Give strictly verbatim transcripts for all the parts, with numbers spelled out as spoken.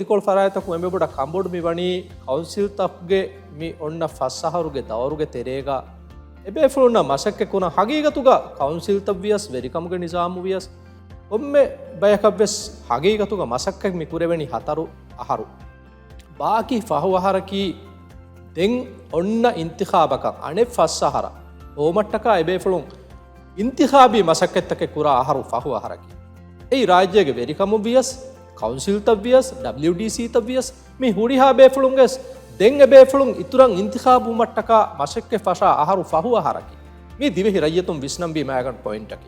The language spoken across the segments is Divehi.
ކޮޅު ފަރާތްތަކުން އެންމެ ބޮޑަށް ކަނބޮޑު މި ވަނީ ކައުންސިލްތަކުގެ މި އޮންނަ ފަސް އަހަރުގެ ދައުރުގެ ތެރޭގަ އެބޭފުޅުންނަށް މަސައްކަތް ކުރަން ހަގީގަތުގަ ކައުންސިލްތައް ވިޔަސް ވެރިކަމުގެ ނިޒާމު ވިޔަސް ކޮންމެ ބަޔަކަށްވެސް ހަގީގަތުގަ މަސައްކަތް މި ކުރެވެނީ ހަތަރު އަހަރު. ބާކީ ފަހު އަހަރަކީ ދެން އޮންނަ އިންތިޚާބަކަށް އަނެއް ފަސް އަހަރަށް ހޯމަށްޓަކާ އެބޭފުޅުން އިންތިޚާބީ މަސައްކަތްތަކެއް ކުރާ އަހަރު ފަހު އަހަރަކީ. އެއީ ރާއްޖޭގެ ވެރިކަމުން ވިޔަސް، ކައުންސިލްތައް ވިޔަސް، ޑަބްލިޔުޑީސީތައް ވިޔަސް، މި ހުރިހާ ބޭފުޅުންގެސް ދެން އެބޭފުޅުން އިތުރަށް އިންތިޚާބު ހުމަށްޓަކާ މަސައްކަތް ފަށާ އަހަރު ފަހު އަހަރަކީ. މީ ދިވެހި ރައްޔިތުން ވިސްނަންވީ މައިގަނޑު ޕޮއިންޓަކީ.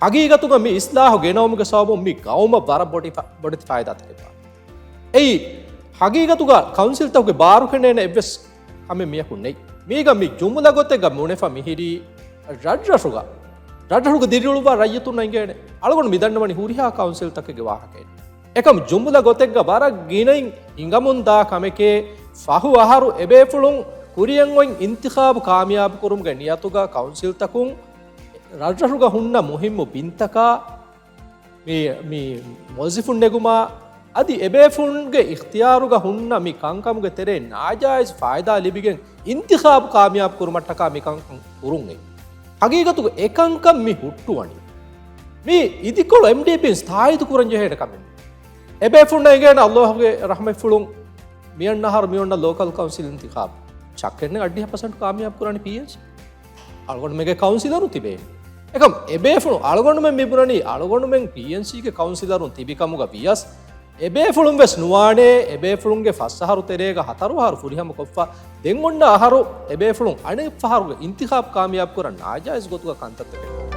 ހަގީގަތުގަ މި އިސްލާހު ގެނައުމުގެ ސަބަބުން މި ގައުމަށް ވަރަށް ބޮޑި ފަ-، ބޮޑެތި ފާއިދާތަކެއް ވާނެ. އެއީ، ހަގީގަތުގަ ކައުންސިލްތަކުގެ ބާރު ކެނޑޭނެ އެއްވެސް ކަމެއް މިޔަކުން ނެތް. މީގަ މި ޖުމުލަ ގޮތެއްގަ ބުނެފަ މިހިރީ، ރަށްރަށުގަ، ރަށްރަށުގަ ދިރިއުޅުއްވާ ރައްޔިތުންނަށް އިނގޭނެ. އަޅުގަނޑު މި ދަންނަވަނީ ހުރިހާ ކައުންސިލްތަކެއްގެ ވާހަކައެއް. އެކަމް ޖުމުލަ ގޮތެއްގަ ވަރަށް ގިނައިން ހިނގަމުންދާ ކަމެކޭ، ފަހު އަހަރު އެބޭފުޅުން ކުރިޔަށް އޮތް އިންތިޚާބު ކާމިޔާބު ކުރުމުގެ ނިޔަތުގަ ކައުންސިލްތަކުން ރަށްރަށުގަ ހުންނަ މުހިއްމު ބިންތަކާ މި، މި މުވައްޒިފުން ނެގުމާ، އަދި އެބޭފުޅުންގެ އިޚްތިޔާރުގަ ހުންނަ މި ކަންކަމުގެ ތެރޭ ނާޖާއިޒް ފާއިދާ ލިބިގެން އިންތިޚާބު ކާމިޔާބު ކުރުމަށްޓަކާ މި ކަންކަން ކުރުން އެއީ. ހަގީގަތުގަ އެކަންކަން މި ހުއްޓުވަނީ. މި އިދިކޮޅު އެމްޑީޕީން ތާއީދު ކުރަން ޖެހޭނެ ކަމެއް. އެބޭފުޅުންނަށް އިނގޭނެ އައްލާހުގެ ރަޙްމަތްފުޅުން މިއަންނަ އަހަރު މިއޮންނަ ލޯކަލް ކައުންސިލް އިންތިޚާބު ޗައްކެއްނެ އަށްޑިހަ ޕަސެންޓް ކާމިޔާބު ކުރާނީ ޕީއެންސީ. އަޅުގަނޑުމެންގެ ކައުންސިލަރުން ތިބޭނީ. އެކަމް އެބޭފުޅު، އަޅުގަނޑުމެން މިބުނަނީ، އަޅުގަނޑުމެން ޕީއެންސީގެ ކައުންސިލަރުން ތިބި ކަމުގަ ވިޔަސް، އެބޭފުޅުން ވެސް ނުވާނޭ، އެބޭފުޅުންގެ ފަސް އަހަރު ތެރޭގަ ހަތަރު އަހަރު ފުރިހަމަ ކޮށްފަ، ދެން އޮންނަ އަހަރު އެބޭފުޅުން އަނެއް ފަހަރުގެ އިންތިޚާބު ކާމިޔާބު ކުރަން ނާޖާއިޒް ގޮތުގަ ކަންތައްތަކެއް.